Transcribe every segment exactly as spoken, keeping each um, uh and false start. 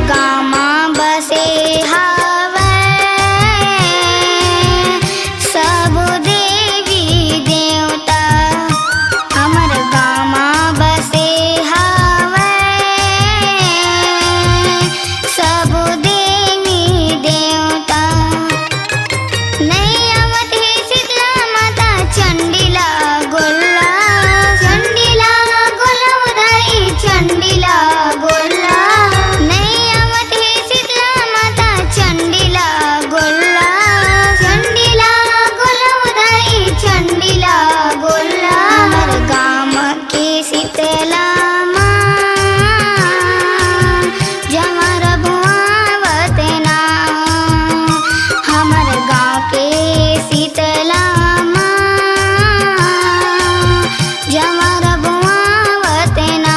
गाँव म बसे हवय सब देवी देवता, हमर गाँव म बसे हवय सब देवी देवता। नइ आवत हे शीतला माता, चंडी ला गोल्ला, चंडी ला गोल्ला ओ दाई, चंडी ला गोल्ला। नइ आवत हे शीतला माता, चंडी ला गोल्ला, चंडी ला गोल्ला ओ दाई, चंडी ला गोल्ला। हमर गाँव के शीतला माँ, जमर बोआवत ना, हमर गाँव के शीतला माँ, जमर बोआवत ना।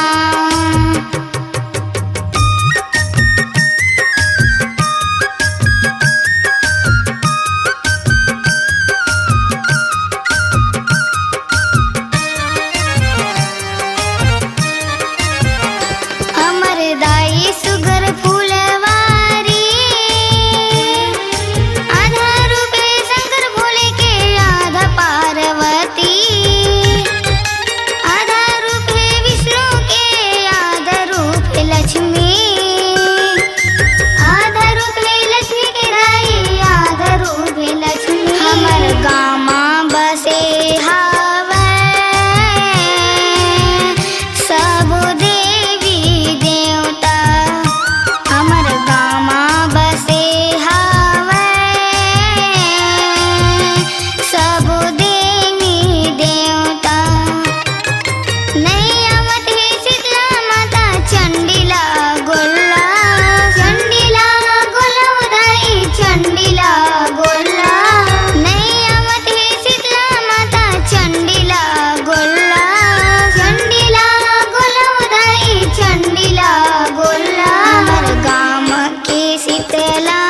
हमर दाई सुघर फुलवारी, आधा रूप हे शंकर भोले के, आधा पार्वती, आधा रूप हे विष्णु के, आधा रूप हे लक्ष्मी, आधा रूप हे लक्ष्मी के दाई, आधा रूप हे लक्ष्मी। हमर गाँव म बसे हवय सब देवी देवता, हमर गाँव म बसे हवय सब देवी देवता। नइ आवत हे शीतला माता, चंडी ला गोल्ला, चंडी ला गोल्ला ओ दाई, चंडी ला गोल्ला। नइ आवत हे शीतला माता, चंडी ला गोल्ला, चंडी ला गोल्ला ओ दाई, चंडी ला गोल्ला। हमर गाँव के शीतला